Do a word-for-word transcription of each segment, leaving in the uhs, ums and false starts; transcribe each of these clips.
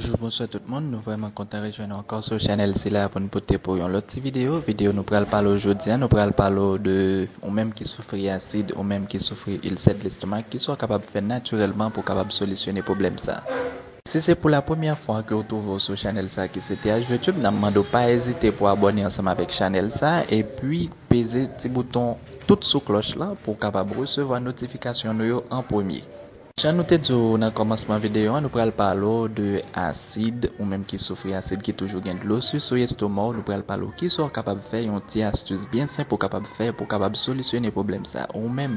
Bonjou, bonswa tout moun. Nou vrèman kontan rejwenn nou ankò sou chanèl sila pou n pote pou yon lòt ti videyo. Videyo nou pral pale w jodi a, nou pral pale w de ou menm ki soufri asid, ou menm ki soufri ilsè de lestomak, kisa w kapab fè natirèlman pou w kapab solisyone pwoblèm sa. Si se pou la premyè fwa ke w twouve w sou chanèl sa ki se T H V Tube, n ap mande w pa ezite pou abòne ansanm avèk chanèl sa, epi peze ti bouton tout sou klòch la pou w kapab resevwa notifikasyon nou yo an premye. Jan nou te di w nan kòmansman videyo a, nou pral pale w de asid, ou menm ki soufri asid, ki toujou gen dlo sou estoma w, nou pral pale w kisa w kapab fè, yon ti astis byen senp ou kapab fè pou w kapab solisyone pwoblèm sa. Ou menm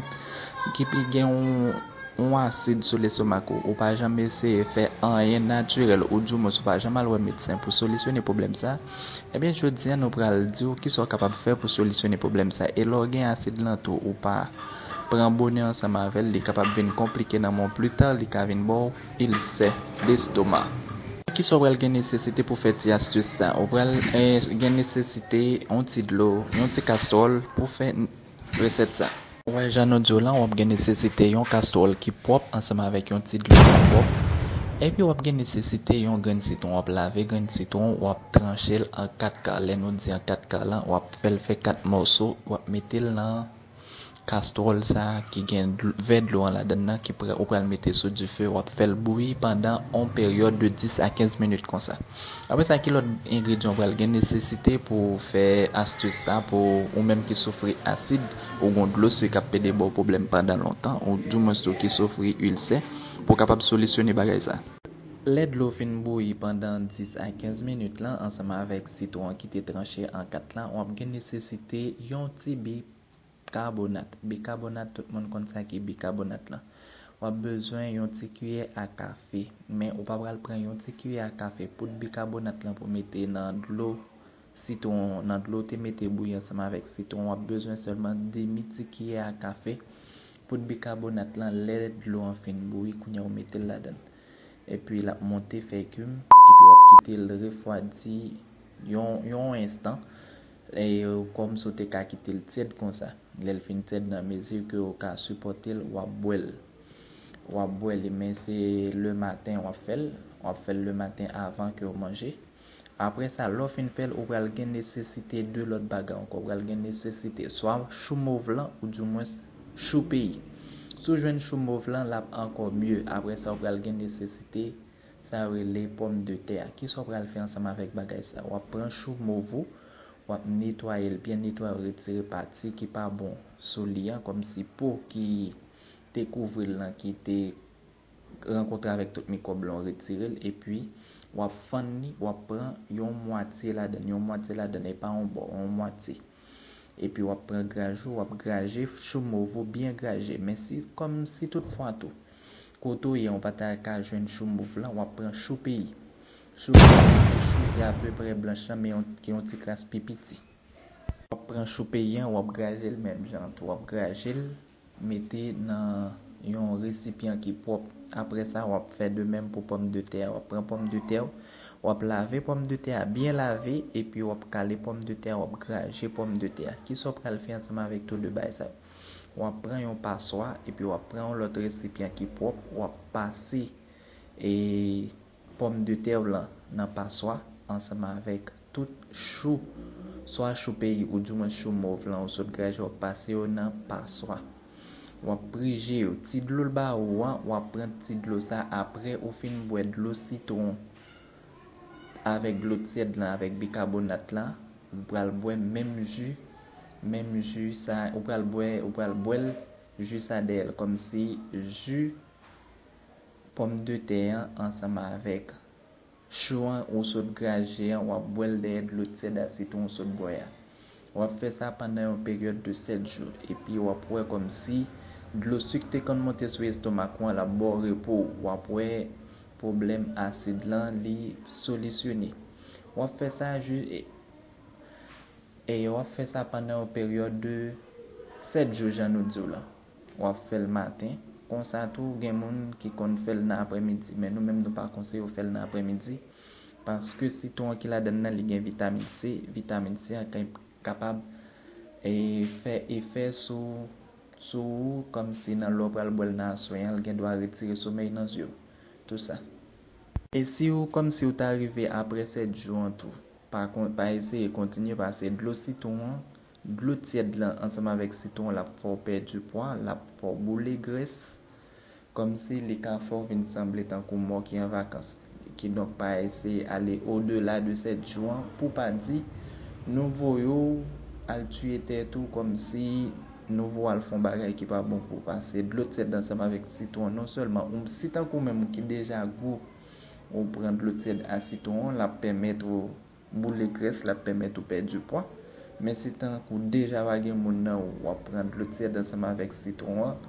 ki pi gen yon, yon asid sou lestomak ou, ou pa janm eseye fè anyen natirèl, ou di mwens ou pa janm al wè medsen pou solisyone pwoblèm sa, ebyen, jodi a nou pral di w kisa w kapab fè pou solisyone pwoblèm sa. E lè w gen asid lan tou, ou pa pran bonè ansanm avè l, li kapab vin konplike nan men w pli ta, li ka vin ba w ilsè lestomak. Kisa w pral gen nesesite pou fè ti astis sa? Ou pral, eh, gen nesesite yon ti dlo, yon ti kastwòl pou fè n-, resèt sa. Ou wè, jan nou di w lan, w ap gen nesesite yon kastwòl ki pwòp ansanm avèk yon ti dlo ki pwòp. Epi w ap gen nesesite yon grenn sitwon. W ap lave grenn sitwon, w ap tranche l an kat ka. Lè nou di an kat ka lan, w ap fè l fè kat mòso, w ap mete l nan kastwòl sa a ki gen dl-, vè dlo an ladan l nan, ki pra-, ou pral mete sou dife, w ap fè l bouyi pandan yon peryòd de dis a kenz minit konsa. Apre sa, ki lòt engredyan w pral gen nesesite pou w fè astis sa, pou ou menm ki soufri asid, ou gen dlo sik k ap pede ba w pwoblèm pandan lontan, ou di mwens tou ki soufri ilsè, pou w kapab solisyone bagay sa. Lè dlo fin bouyi pandan dis a kenz minit lan, ansanm avèk sitwon ki te tranche an kat lan, w ap gen nesesite yon ti bi- bikabonat. Bikabonat, tout moun konn sa ki bikabonat lan. W ap bezwen yon ti kiyè a kafe, men ou pa pral pran yon ti kiyè a kafe poud bikabonat lan pou mete nan dlo sitwon, nan dlo w te mete bouyi ansanm avèk sitwon. W ap bezwen sèlman demi ti kiyè a kafe poud bikabonat lan. Lè dlo an fin bouyi, kounye a w mete l ladan l. Epi l ap monte fè kim, epi w ap kite l refwadi yon, yon enstan. E kòm si w te ka kite l tyèd konsa. Lè l fin tyèd nan mezi ke w ka sipòte l, w ap bwè l. W ap bwè li, men se le maten w ap fè l. W ap fè l le maten avan ke w manje. Apre sa, lè w fin fè l, ou pral gen nesesite de lòt bagay ankò. Ou pral gen nesesite swa chou mov lan, ou di mwens chou peyi. Si w jwenn chou mov lan, l ap ankò mye. Apre sa, ou pral gen nesesite sa yo rele pòmdetè a. Kisa w pral fè ansanm avèk bagay sa? W ap pran chou mov ou, w ap netwaye l byen, netwaye, w retire pati ki pa bon sou li an, kòmsi po ki te kouvri l lan, ki te rankontre avèk tout mikwòb lan, w retire l, epi w ap fann li, w ap pran yon mwatye ladan l, yon mwatye ladan l, e pa yon bò, yon mwatye. Epi w ap pran graj ou, w ap graje chou mov ou, byen graje. Men si, kòm si toutfwa tou, kote w ye, ou pa ta ka jwenn chou mov lan, w ap pran chou peyi. Chou peyi se chou ki apeprè blanch lan, men yon, ki yon ti kras pi piti. W ap pran chou peyi an, w ap graje l menm jan tou, w ap graje l, mete nan yon resipyan ki pwòp. Apre sa, w ap fè de menm pou pòmdetè a. W ap pran pòmdetè w, w ap lave pòmdetè a, byen lave, epi w ap kale pòmdetè a, w ap graje pòmdetè a. Kisa w pral fè ansanm avèk tou de bagay sa yo? W ap pran yon paswa, epi w ap pran yon lòt resipyan ki pwòp, w ap pase, e, pòmdetè w lan nan paswa ansanm avèk tout chou, swa chou peyi ou di mwens chou mov lan ou sot graje, w ap pase yo nan paswa. W ap prije yo. Ti dlo l ba ou an, w ap pran ti dlo sa apre ou fin bwè dlo sitwon avèk dlo tyèd lan, avèk bikabonat lan, ou pral bwè menm ji, menm ji sa, ou pral bwè, ou pral bwè l jis a dèyè l, kòmsi ji pòmdetè an ansanm avèk chou an ou sot graje an, w ap bwè l dèyè dlo tyèd a sitwon ou sot bwè a. W ap fè sa pandan yon peryòd de sèt jou, epi w ap wè kòmsi dlo sik te konn monte sou estomak ou an, l ap ba w repo. W ap wè pwoblèm asid lan, li solisyone. W ap fè sa ji-, e, e w ap fè sa pandan yon peryòd de sèt jou, jan nou di w la. W ap fè l maten. Konsa tou, gen moun ki konn fè l nan aprèmidi, men nou menm nou pa konseye w fè l nan aprèmidi, paske sitwon ki ladan l nan, li gen vitamin C. Vitamin C an ka-, kapab, e, fè efè sou, sou ou, kòmsi nan lè w pral bwè l nan aswè an, l gen dwa retire somèy nan zye w. Tou sa. E si w kòmsi w ta rive apre sèt jou an tou, pa, kon- pa eseye kontinye, pase dlo sitwon an, dlo tyèd lan ansanm avèk sitwon l ap fè w pèdi pwa, l ap fè w boule grès, kòmsi li ka fè w vin sanble tankou mò ki an vakans. Kidonk, pa eseye ale odela de sèt jou an pou pa di nou voye w al tiye tèt ou, kòmsi nou voye w al fè yon bagay ki pa bon pou ou. Pase dlo tyèd ansanm avèk sitwon, non sèlman ou, si tankou menm ou ki deja gwo, ou pran dlo tyèd a sitwon an, l ap pèmèt ou boule grès, l ap pèmèt ou pèdi pwa. Men si tankou deja pa gen moun nan ou, w ap pran dlo tyèd ansanm avèk sitwon an,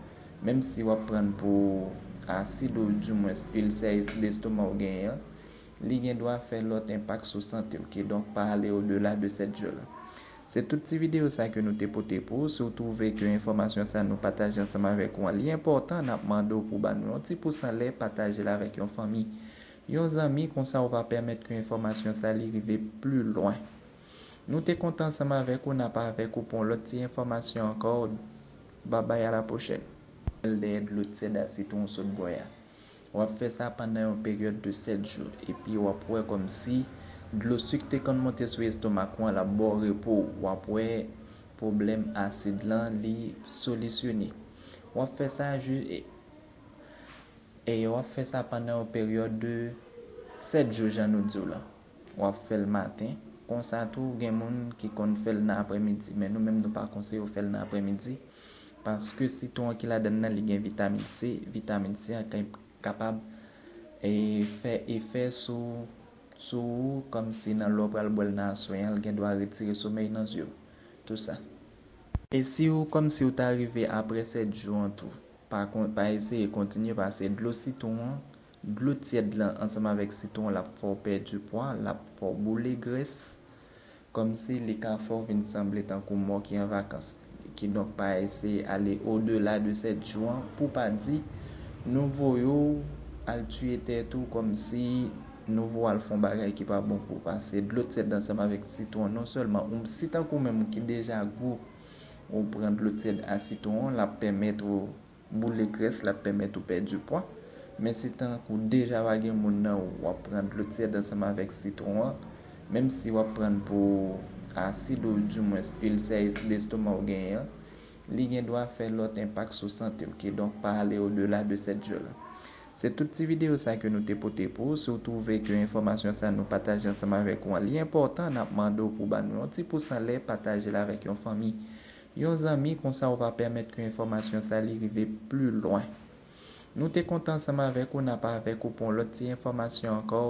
menm si w ap pran l pou asid ou dimwens ilsè lestoma w genyen an, li gen dwa fè lòt enpak sou sante w. Kidonk, pa ale odela de sèt jou la. Se tout ti videyo sa ke nou te pote pou ou. Si w twouve ke enfòmasyon sa nou pataje ansanm avèk ou an, li enpòtan, n ap mande w pou ba nou yon ti pous anlè, pataje l avèk yon fanmi, yon zanmi, konsa w va pèmèt ke enfòmasyon sa li rive pli lwen. Nou te kontan ansanm avèk ou, n ap avèk ou pou yon lòt ti enfòmasyon ankò. Babay, a la pwochèn. Dèyè dlo tyèd a sitwon w sot bwè a. W ap fè sa pandan yon peryòd de sèt jou, epi w ap wè kòmsi dlo sik te konn monte sou estomak ou an, l ap ba w repo. W ap wè pwoblèm asid lan, li solisyone. W ap fè sa ji-, e, e w ap fè sa pandan yon peryòd de sèt jou, jan nou di w la. W ap fè l maten. Konsa tou, gen moun ki konn fè l nan aprèmidi, men nou menm, nou pa konseye w fè l nan aprèmidi, paske sitwon an ki ladan l nan, li gen vitamin C. Vitamin C an ka-, kapab, e, fè efè sou, sou ou, kòmsi nan lè w pral bwè l nan aswè an, l gen dwa retire somèy nan zye w. Tou sa. E si w, kòmsi w ta rive apre sèt jou an tou, pa, kon- pa eseye kontinye, pase dlo sitwon an, dlo tyèd lan ansanm avèk sitwon l ap fè w pèdi pwa, l ap fè w boule grès, kòmsi li ka fè w vin sanble tankou mò ki an vakans. Kidonk, pa eseye ale odela de sèt jou an pou pa di nou voye w al tiye tèt ou, kòmsi nou voye w al fè yon bagay ki pa bon pou ou. Pase dlo tyèd ansanm avèk sitwon, non sèlman ou, si tankou menm ou ki deja gwo, ou pran dlo tyèd a sitwon an, l ap pèmèt ou boule grès, l ap pèmèt ou pèdi pwa. Men si tankou deja pa gen moun nan ou, w ap pran dlo tyèd ansanm avèk sitwon an, menm si w ap pran l pou asid ou dimwens ilsè lestoma w genyen an, li gen dwa fè lòt enpak sou sante w. Kidonk, pa ale odela de sèt jou la. Se tout ti videyo sa ke nou te pote pou ou. Si w twouve ke enfòmasyon sa nou pataje ansanm avèk ou an, li enpòtan, n ap mande w pou ba nou yon ti pous anlè, pataje l avèk yon fanmi, yon zanmi, konsa w va pèmèt ke enfòmasyon sa li rive pli lwen. Nou te kontan ansanm avèk ou, n ap avèk ou pou yon lòt ti enfòmasyon ankò.